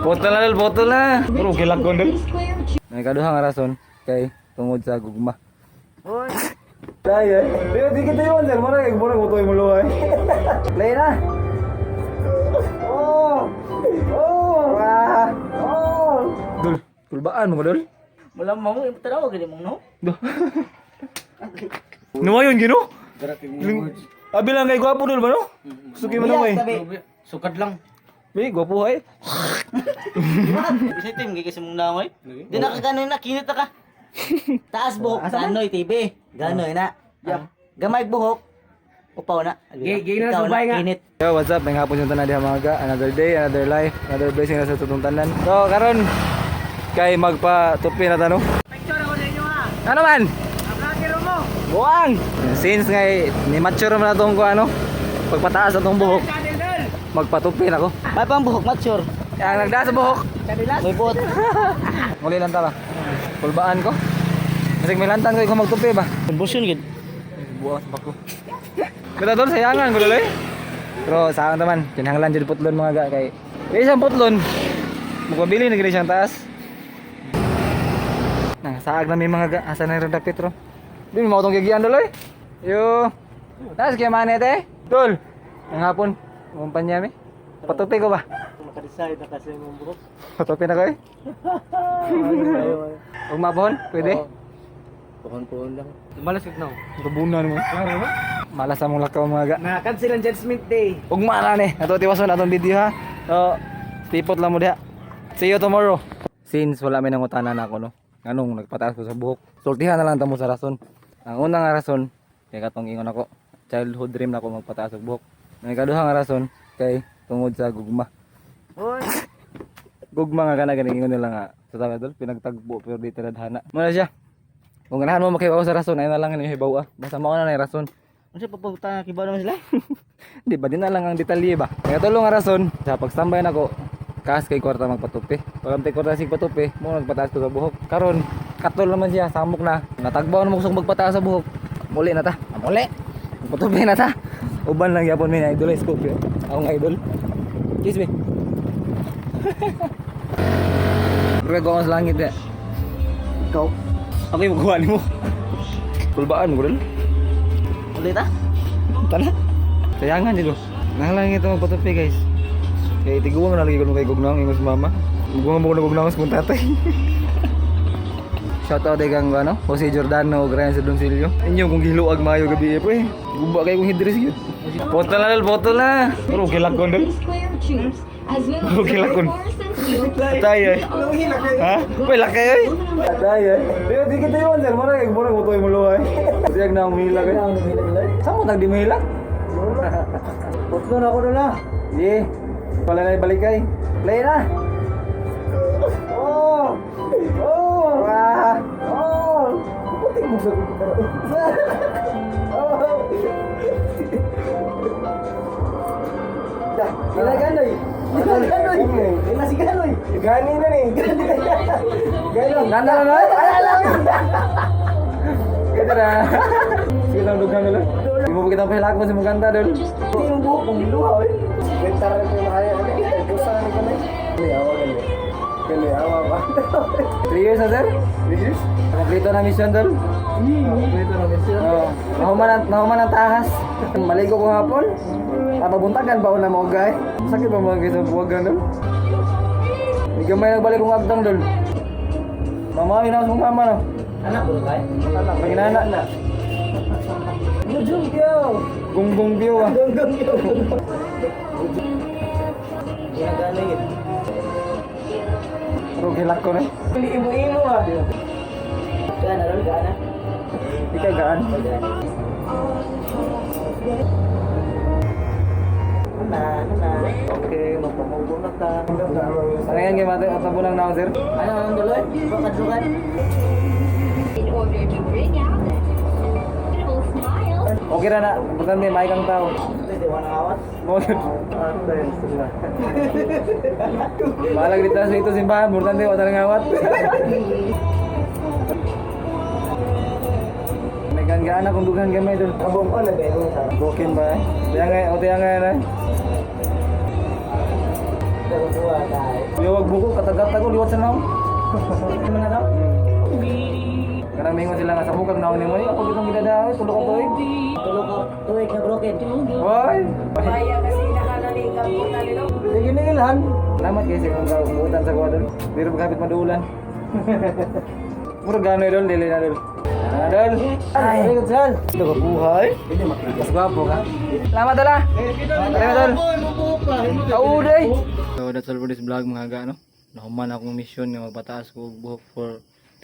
Putol na, Lol, putol na. Pero okay lang ko, Lol. May kaduha nga rason kay tungod sa gugma. Hoy. Dai eh. Di di kita yun, sir. Mura kay mura ko mo luhay. Play na. Oh. Oh. Ah. Oh. Dul, kulbaan mo ko, Dul. Wala mo mo tanaw gani mong no. Nuwa yun, gino? Abi lang kay gwapo, Dul, ba no? Suki mo na eh. Sukad lang. Bi, gwapo ay. Bisa team kay kasi mong nangoy. Di na ka ganoy na kinit na ka. Taas buhok ganoy TV. Ganoy na. Gamay buhok. Upaw na. Gay na Ikaw subay nga. Kinit. Yo, what's up? May hapon yung tanan diha mga ga. Another day, another life, another blessing na sa tutong tanan. So, karon kay magpatupi na tanong. Picture ako sa inyo ha. Ano man? Ang vlogger mo. Buang! Since ngay ni mature man na tong ko ano, pagpataas na tong buhok, Channel dol. magpatupi na ko. May pang buhok mature. Ang nagda sa buhok. Kadilas. May buhok. Muli lang ta ba? Kulbaan ko. Kasi may lantan ko ikaw magtupi ba? Convulsion gid. Buang sa bako. Kita dol sayangan ko dol eh. Pero sa akin naman, kinahanglan jud putlon mga ga kay kay isang putlon. Magpabili na gid siyang taas. Nang saag na may mga ga, asa na yung dapit ro. Di mo tong gigian dol eh. Yo. Taas kay mane te. Dol. Ang hapon, kumpanya mi. Patupi ko ba? Makadecide na kasi mong buhok. Patupi na ko eh. Ug mapon, pwede? Puhon-puhon lang. Malas kag now. Tubunan mo. Malas among lakaw mga ga. Na-cancel ang Judgment Day. Ugma na ni. Ato tiwason atong video ha. So, tipot lang mo diha. See you tomorrow. Since wala may nangutana na ako no. Nganong nagpataas ko sa buhok. Sultihan na lang ta mo sa rason. Ang una nga rason kay katong ingon ako, childhood dream na ako magpataas og buhok. Ang ikaduha nga rason kay tungod sa gugma. Hoy. Gugma nga kana ganing ingon nila nga sa tawag dol pinagtagbo pero di tinadhana. Muna siya. Kung ganahan mo makibaw sa rason ay na lang ni hibaw ah. Basta mao na na yung rason. Unsa pa pagutang kibaw naman sila? Di ba, di na lang ang detalye ba? Kaya tulong nga rason, sa pagstambay nako, kaas kay kwarta magpatupi. Pag ang kwarta sig patupi, mo nagpataas ko sa buhok. Karon, katol naman siya, samok na. Natagbaw na mo kusog magpataas sa buhok. Muli na ta. Ah, muli. Magpatupi na ta. Uban lang yapon mi na idol scope. Akong idol. Kiss me. Pero ko sa langit ya. Ikaw. Ako yung magkuha nimo. Kulbaan mo dol. Ulit ah. Tala. Sayangan dito. Nanglang ito magpatupi guys. Kay tiguan na lagi ko kay gugnang ingos mama. Muguan mo na gugnang sa kong tatay. Shout out kang ano, Jose Giordano ug Ryan Sedoncillo. Inyo kung giluag maayo gabi eh pre. Guba kay kung hidris gyud. Putol na dol, putol na. Pero okay lang kon dol. Okay lang kon. Atay eh. Ha? Uy, laki eh. Atay eh. Di di kita yun sir, mura kay mura ko mo luhay. Siyag na umila kay. Sa mo tag di mahilak? Putlo na ako dol ha. Ye. Wala na ibalik kay. Play na. Oh. Oh. Ah. Oh. Putik mo sa Oh. Dah, ila ganoy. Ila ganoy. Ila si ganoy. Gani na ni. Gani. Nana na na. Ala. Kita na. Sige lang dugang dulu. Di mo kita pahilak mo sa mong kanta dul. Hindi yung buhok kong giluha oy. Bentar na yung mahaya. Busa na ni kami. Gani awa gani. Gani awa ba. 3 years na sir? 3 years? Kompleto na mission dul. Kompleto na mission. Oo. Nahuman ang tahas. Maligo ko hapon. Mabuntagan ba na mo gay? Sakit ba mga guys ang buwagan dul? Hindi gamay nagbalik kong agtang dul. Mama, minaw sa mama no. Anak ko kay. Anak, Maginana. na. Jujung yo. Gunggong view ah. Gunggong yo. Ginaganoy gid. Pero hilak ko na. Imo-imo ah. Gana ron gana. Di ka gaan. Na na. Okay, magpamugo na ta. Ano yan kay mate at ng naon sir? Ano ang duloy? Bakadlukan. In order to bring out that beautiful smile. Okay ra na, importante may kang tao. Pwede wala awat. Mo Balag dito sa ito simbahan, importante wala nang awat. May gaan akong dugan gamay dul. Abong ko na ba Broken ba eh? Tiyan nga, o tiyan nga na. Liwag buko, katagat-tago, liwat sa naong. Ano na daw? Kanang mingon sila nga sa bukag naong nimo, "Ay, ako gitong gidadahay, tulo ka tuig." Tulo ka tuig na broken. Hoy! Kaya kasi nakanaligang po na nilo. Sige na ilhan. Salamat kay sa imong kabutan sa kuha dol. Pero pagkapit madulan. Murag ganoy dol, dili na dol. Ah, dol. Ay, good sal. Ito ka buhay. Mas gwapo ka. Salamat dol ah. Salamat dol. Kauday. So that's all for this vlog, mga ga, no. Nahuman akong mission nga magpataas ko og buhok for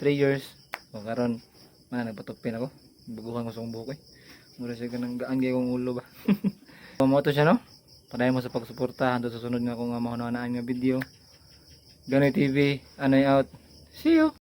3 years. So karon man nagpatupin ako. Baguhan ko sa akong buhok eh. Mura siya kanang gaan kay kong ulo ba. So, mao to siya, no. Padayon mo sa pagsuporta hangtod sa sunod nga akong nga mahunahunaan nga video. Ganoy TV, Anoy out. See you.